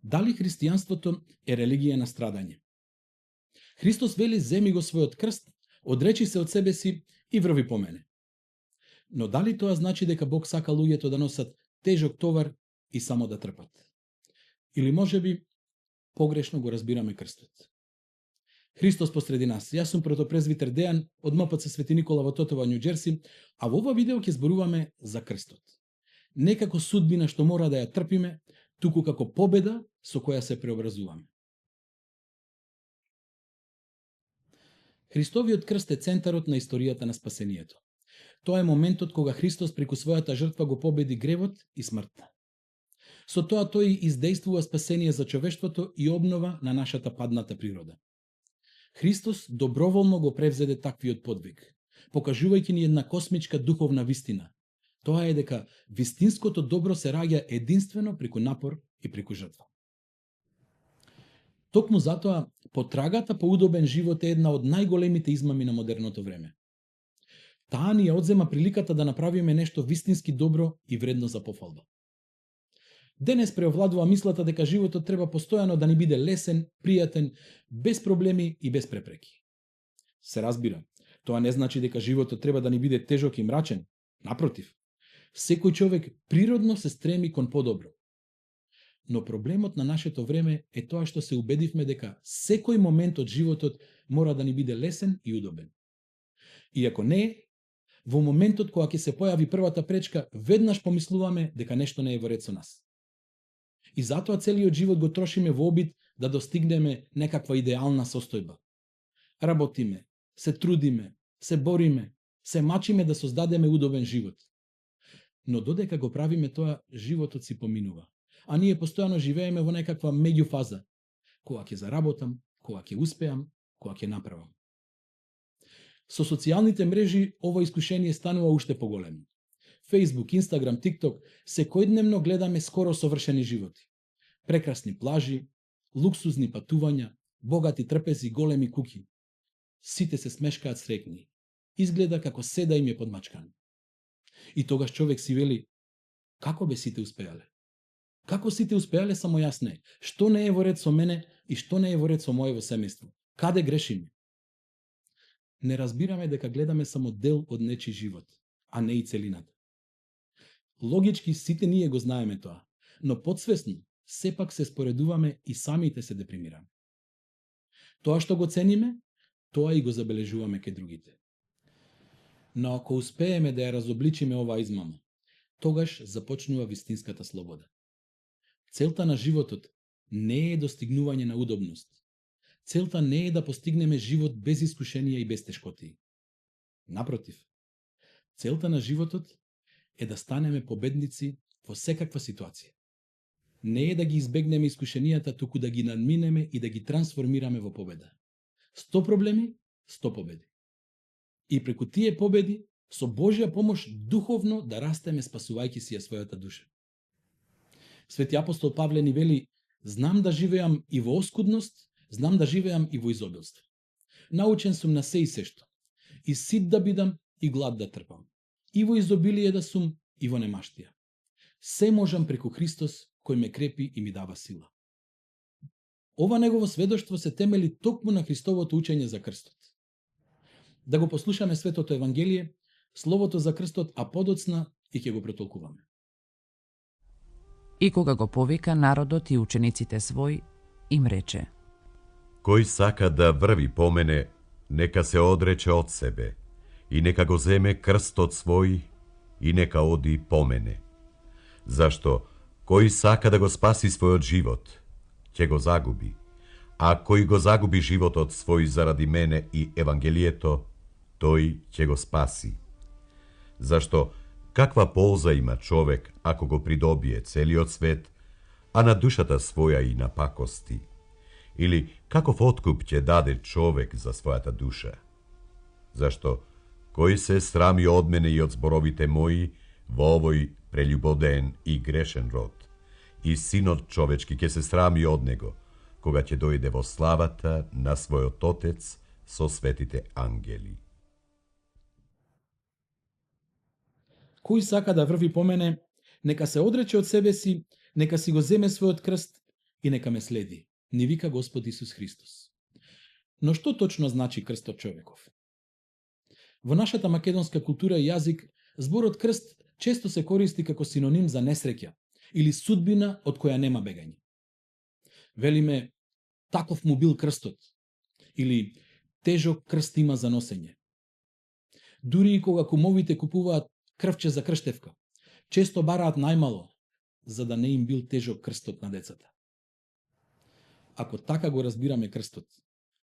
Дали христијанството е религија на страдање? Христос вели: земи го својот крст, одречи се од себе си и врви по мене. Но дали тоа значи дека Бог сака луѓето да носат тежок товар и само да трпат? Или можеби погрешно го разбираме крстот? Христос посреди нас. Јас сум протопрезвитер Дејан од МПЦ Свети Никола во Тотова, Њу Џерси, а во ова видео ќе зборуваме за крстот. Не како судбина што мора да ја трпиме, туку како победа со која се преобразуваме. Христовиот крст е центарот на историјата на спасението. Тоа е моментот кога Христос преку својата жртва го победи гревот и смртта. Со тоа тој издействува спасение за човештвото и обнова на нашата падната природа. Христос доброволно го превзеде таквиот подвиг, покажувајќи ни една космичка духовна вистина. Тоа е дека вистинското добро се раѓа единствено преку напор и преку жртва. Токму затоа, потрагата по удобен живот е една од најголемите измами на модерното време. Таа ни ја одзема приликата да направиме нешто вистински добро и вредно за пофалба. Денес преовладува мислата дека животот треба постојано да ни биде лесен, пријатен, без проблеми и без препреки. Се разбира, тоа не значи дека животот треба да ни биде тежок и мрачен. Напротив, секој човек природно се стреми кон подобро. Но проблемот на нашето време е тоа што се убедивме дека секој момент од животот мора да ни биде лесен и удобен. И ако не е, во моментот кога ќе се појави првата пречка, веднаш помислуваме дека нешто не е во ред со нас. И затоа целиот живот го трошиме во обид да достигнеме некаква идеална состојба. Работиме, се трудиме, се бориме, се мачиме да создадеме удобен живот. Но додека го правиме тоа, животот си поминува. А ние постојано живееме во некаква меѓуфаза. Кога ќе заработам, кога ќе успеам, кога ќе направам. Со социјалните мрежи ова искушение станува уште поголемо. Facebook, Instagram, TikTok, секојдневно гледаме скоро совршени животи. Прекрасни плажи, луксузни патувања, богати трпези, големи куќи. Сите се смешкаат среќни. Изгледа како се да им е подмачкано. И тогаш човек си вели: како бе сите успеале? Како сите успеале, само јас не? Што не е во ред со мене и што не е во ред со моево семејство? Каде грешиме? Не разбираме дека гледаме само дел од нечи живот, а не и целината. Логички сите ние го знаеме тоа, но подсвесно сепак се споредуваме и самите се депримираме. Тоа што го цениме, тоа и го забележуваме кај другите. Но ако успееме да ја разобличиме оваа измама, тогаш започнува вистинската слобода. Целта на животот не е достигнување на удобност. Целта не е да постигнеме живот без искушенија и без тешкотии. Напротив, целта на животот е да станеме победници во секаква ситуација. Не е да ги избегнеме искушенијата, туку да ги надминеме и да ги трансформираме во победа. 100 проблеми, 100 победи. И преку тие победи, со Божја помош, духовно да растеме, спасувајќи си ја својата душа. Свети апостол Павле ни вели: знам да живеам и во оскудност, знам да живеам и во изобилство. Научен сум на се и сешто. И сит да бидам, и глад да трпам. И во изобилие да сум, и во немаштија. Се можам преку Христос, кој ме крепи и ми дава сила. Ова негово сведоштво се темели токму на Христовото учење за крстот. Да го послушаме Светото Евангелие, словото за крстот, а подоцна и ќе го претолкуваме. И кога го повика народот и учениците свој, им рече: Кој сака да врви по мене, нека се одрече од себе, и нека го земе крстот свој, и нека оди по мене. Зашто, кој сака да го спаси својот живот, ќе го загуби, а кој го загуби животот свој заради мене и Евангелието, тој ќе го спаси. Зашто, каква полза има човек ако го придобие целиот свет, а на душата своја и на пакости? Или каков откуп ќе даде човек за својата душа? Зашто, кој се срами од мене и од зборовите мои во овој прелюбоден и грешен род, и синот човечки ќе се срами од него, кога ќе дојде во славата на својот Отец со светите ангели. Кој сака да врви по мене, нека се одрече од себе си, нека си го земе својот крст и нека ме следи, ни вика Господ Исус Христос. Но што точно значи крстот човеков? Во нашата македонска култура и јазик, зборот крст често се користи како синоним за несреќа или судбина од која нема бегање. Велиме, таков му бил крстот, или тежок крст има за носење. Дури и кога кумовите купуваат крвче за крштевка, често бараат најмало, за да не им бил тежок крстот на децата. Ако така го разбираме крстот,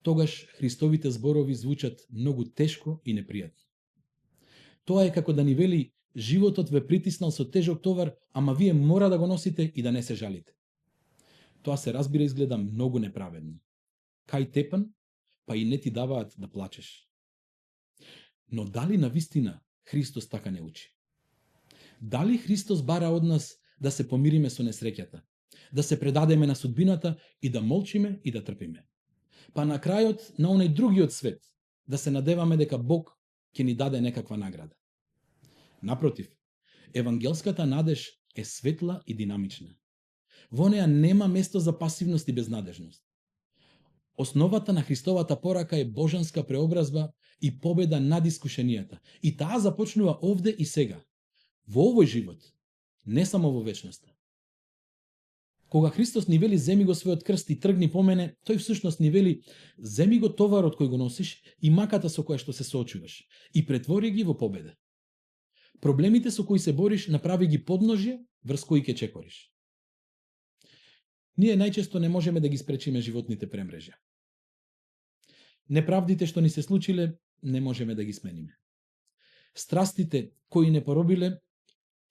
тогаш Христовите зборови звучат многу тешко и непријатно. Тоа е како да ни вели, животот ве притиснал со тежок товар, ама вие мора да го носите и да не се жалите. Тоа се разбира изгледа многу неправедно. Кај тепан, па и не ти даваат да плачеш. Но дали навистина Христос така не учи? Дали Христос бара од нас да се помириме со несреќата, да се предадеме на судбината и да молчиме и да трпиме? Па на крајот на оној другиот свет да се надеваме дека Бог ќе ни даде некаква награда. Напротив, евангелската надеж е светла и динамична. Во неа нема место за пасивност и безнадежност. Основата на Христовата порака е божанска преобразба и победа над искушенијата. И таа започнува овде и сега, во овој живот, не само во вечноста. Кога Христос ни вели земи го својот крст и тргни по мене, тој всушност ни вели земи го товарот кој го носиш и маката со која што се соочуваш и претвори ги во победа. Проблемите со кои се бориш направи ги подножје врз кои ќе чекориш. Ние најчесто не можеме да ги спречиме животните премрежја. Неправдите што ни се случиле, не можеме да ги смениме. Страстите кои не поробиле,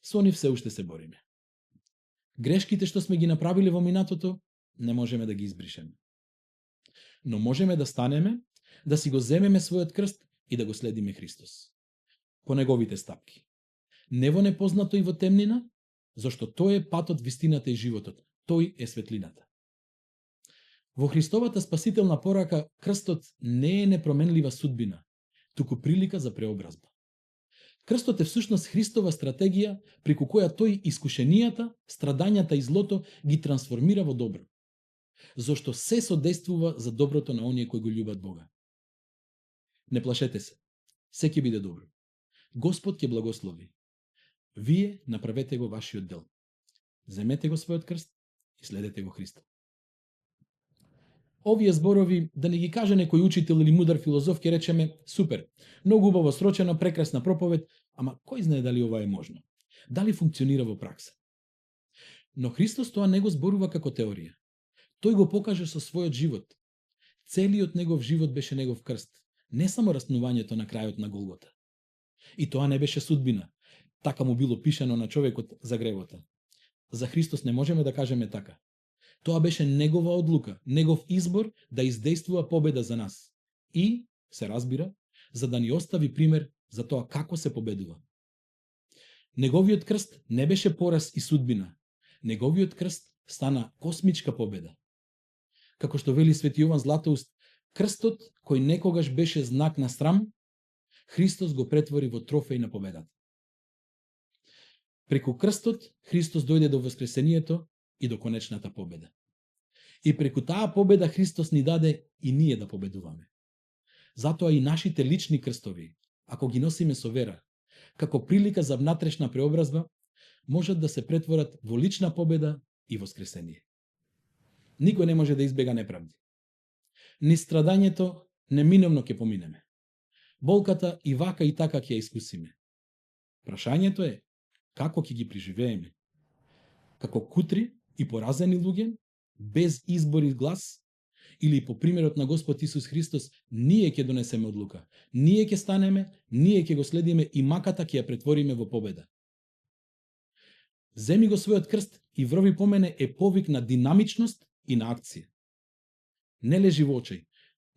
со нив се уште се бориме. Грешките што сме ги направиле во минатото, не можеме да ги избришеме. Но можеме да станеме, да си го земеме својот крст и да го следиме Христос. По неговите стапки. Не во непознато и во темнина, зашто тој е патот, вистината и животот. Тој е светлината. Во Христовата спасителна порака, крстот не е непроменлива судбина, туку прилика за преобразба. Крстот е всушност Христова стратегија, преку која тој искушенијата, страдањата и злото ги трансформира во добро. Зошто се содействува за доброто на оние кои го љубат Бога. Не плашете се, се ќе биде добро. Господ ќе благослови. Вие направете го вашиот дел. Земете го својот крст и следете го Христа. Овие зборови, да не ги каже некој учител или мудар филозоф, ќе речеме, супер, многу убаво срочено, прекрасна проповед, ама кој знае дали ова е можно? Дали функционира во пракса? Но Христос тоа не го зборува како теорија. Тој го покаже со својот живот. Целиот негов живот беше негов крст, не само раснувањето на крајот на Голгота. И тоа не беше судбина. Така му било пишано на човекот за гревота. За Христос не можеме да кажеме така. Тоа беше негова одлука, негов избор да издействува победа за нас. И, се разбира, за да ни остави пример за тоа како се победува. Неговиот крст не беше пораз и судбина. Неговиот крст стана космичка победа. Како што вели Свети Јован Златоуст, крстот кој некогаш беше знак на срам, Христос го претвори во трофеј на победата. Преку крстот Христос дојде до воскресението и до конечната победа. И преку таа победа Христос ни даде и ние да победуваме. Затоа и нашите лични крстови, ако ги носиме со вера, како прилика за внатрешна преобразба, можат да се претворат во лична победа и воскресение. Никој не може да избега неправди. Ни страдањето неминовно ќе поминеме. Болката и вака и така ќе ја искусиме. Прашањето е како ќе ги преживееме. Како кутри и поразени луѓе, без избор и глас, или по примерот на Господ Исус Христос, ние ќе донесеме одлука. Ние ќе станеме, ние ќе го следиме и маката ќе ја претвориме во победа. Земи го својот крст и врви по мене е повик на динамичност и на акција. Не лежи во очај,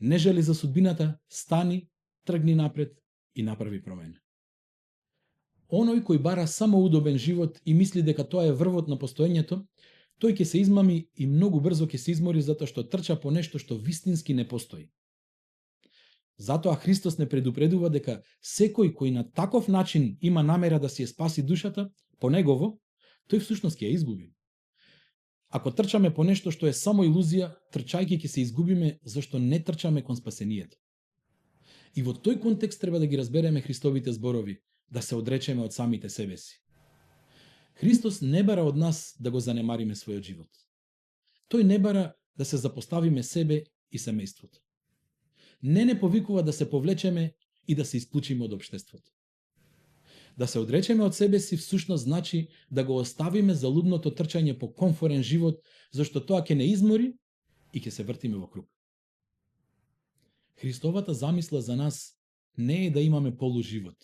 не жали за судбината, стани, тргни напред и направи промена. Оној кој бара само удобен живот и мисли дека тоа е врвот на постоењето, тој ќе се измами и многу брзо ќе се измори затоа што трча по нешто што вистински не постои. Затоа Христос не предупредува дека секој кој на таков начин има намера да си ја спаси душата, по негово, тој всушност ќе ја изгуби. Ако трчаме по нешто што е само илузија, трчајќи ќе се изгубиме, зашто не трчаме кон спасението. И во тој контекст треба да ги разбереме Христовите зборови, да се одречеме од самите себе си. Христос не бара од нас да го занемариме својот живот. Тој не бара да се запоставиме себе и семејството. Не повикува да се повлечеме и да се исклучиме од општеството. Да се одречеме од себе си всушност значи да го оставиме залудното трчање по комфорен живот, зашто тоа ќе не измори и ќе се вртиме во круг. Христовата замисла за нас не е да имаме полуживот.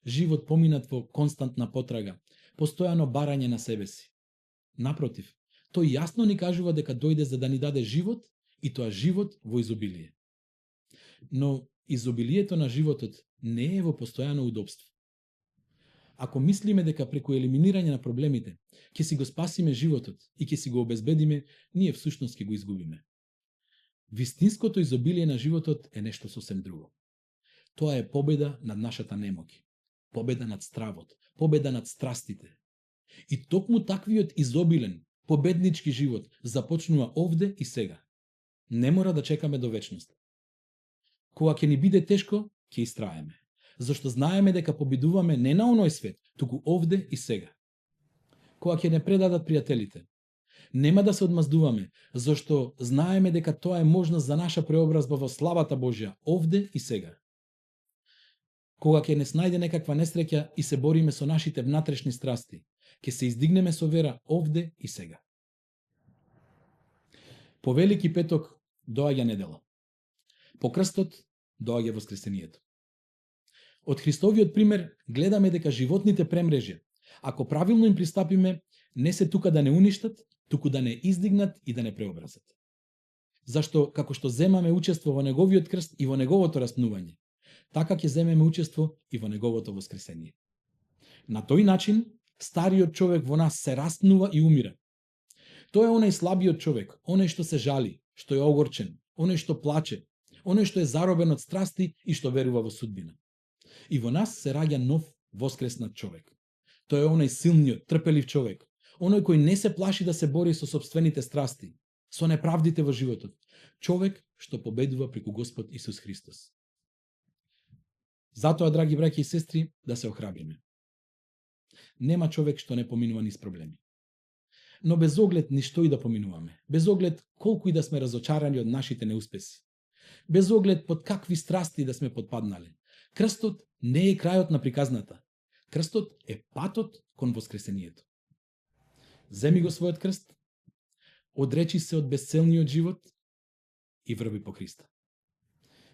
Живот поминат во константна потрага, постојано барање на себе си. Напротив, тој јасно ни кажува дека дојде за да ни даде живот и тоа живот во изобилие. Но изобилието на животот не е во постојано удобство. Ако мислиме дека преку елиминирање на проблемите ќе си го спасиме животот и ќе си го обезбедиме, ние всушност ќе го изгубиме. Вистинското изобилие на животот е нешто сосем друго. Тоа е победа над нашата немоќ, победа над стравот, победа над страстите. И токму таквиот изобилен, победнички живот започнува овде и сега. Не мора да чекаме до вечност. Кога ќе ни биде тешко, ќе истраеме, зашто знаеме дека победуваме не на оној свет, туку овде и сега. Кога ќе не предадат пријателите, нема да се одмаздуваме, зашто знаеме дека тоа е можност за наша преобразба во славата Божја овде и сега. Кога ќе не снајде некаква несреќа и се бориме со нашите внатрешни страсти, ќе се издигнеме со вера овде и сега. По Велики петок доаѓа недела. По крстот доаѓа воскресението. Од Христовиот пример гледаме дека животните премрежја, ако правилно им пристапиме, не се тука да не уништат, туку да не издигнат и да не преобразат. Зашто, како што земаме учество во неговиот крст и во неговото распнување, така ќе земеме учество и во неговото воскресение. На тој начин, стариот човек во нас се распнува и умира. Тој е онај слабиот човек, онај што се жали, што е огорчен, онај што плаче, онај што е заробен од страсти и што верува во судбина. И во нас се раѓа нов воскреснат човек. Тој е онај силниот, трпелив човек, оној кој не се плаши да се бори со собствените страсти, со неправдите во животот, човек што победува преку Господ Исус Христос. Затоа, драги браќи и сестри, да се охрабриме. Нема човек што не поминува низ проблеми. Но без оглед ништо и да поминуваме, без оглед колку и да сме разочарани од нашите неуспеси, без оглед под какви страсти да сме подпаднале, крстот не е крајот на приказната. Крстот е патот кон воскресението. Земи го својот крст, одречи се од безцелниот живот и врви по Христа.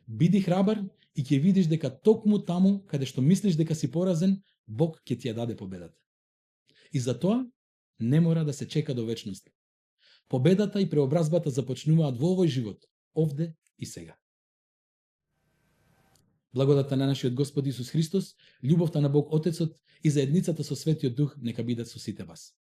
Биди храбар и ќе видиш дека токму таму, каде што мислиш дека си поразен, Бог ќе ти ја даде победата. И затоа не мора да се чека до вечност. Победата и преобразбата започнуваат во овој живот, овде и сега. Благодата на нашиот Господ Исус Христос, љубовта на Бог Отецот и заедницата со Светиот Дух нека бидат со сите вас.